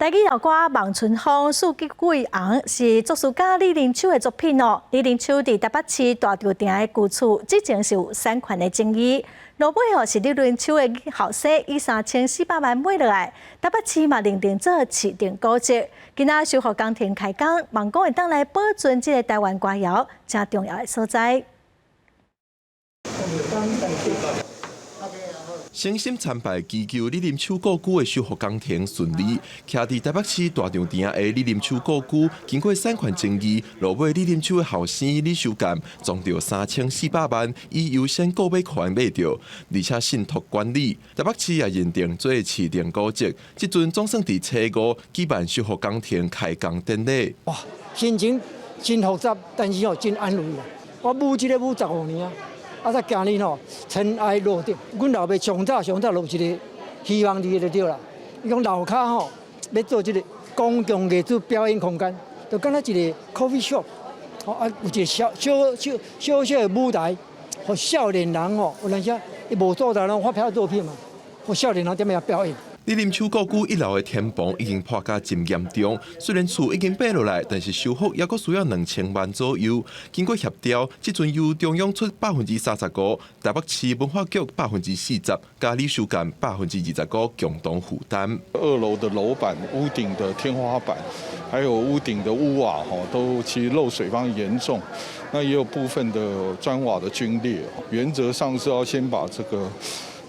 台語老歌《望春風》四季貴紅是作詞家李林秋的作品哦。李林秋佇台北市大稻埕的舊厝，之前是有產權的爭議。落尾哦是李林秋的後生以3400萬買落來，台北市嘛認定做市定古蹟。今仔修復工程開工，望講會當來保存這个台灣歌謠誠重要的所在。誠心參拜祈求李林秋故居的修復工程順利，徛佇台北市大稻埕的李林秋故居，經過產權爭議，落尾李林秋的後生李修干賺著3400萬，以優先購買權買著，而且信託管理。台北市也認定做市定古蹟，這陣總算佇初五舉辦修復工程開工典禮。哇，心情真複雜，但是哦真安慰啊！我舞這个舞15年啊。啊！才今年吼塵埃落定，阮老爸上早上早就有一个希望佇就對啦。伊講樓跤吼欲做這个公共藝術表演空間，就敢若一个 coffee shop，吼啊有一个小小小小小的舞台，予少年人吼有當時伊無做台攏發表作品嘛，予少年人踮遐表演。李林秋故居一樓的天棚已經破甲真嚴重，雖然厝已經爬落來，但是修復猶閣需要2000萬左右。經過協調，這陣由中央出35%，台北市文化局40%，佮李修干25%共同負擔。二樓的樓板、屋頂的天花板，還有屋頂的屋瓦，吼，都其實漏水非常嚴重。那也有部分的磚瓦的龜裂，原則上是要先把這個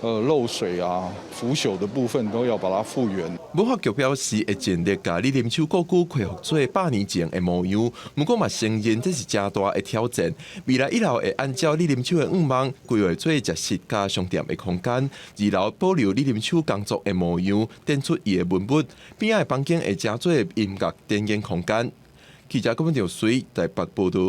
漏水啊、腐朽的部分都要把它復原。文化局表示會盡力共李林秋故居恢復做100年前的模樣，毋過嘛承認這是誠大的挑戰。未來一樓會按照李林秋的願望規劃做食室佮商店的空間，二樓保留李林秋工作的模樣，展出伊的文物。邊仔的房間會成做音樂展演空間。記者郭文條水台北報導。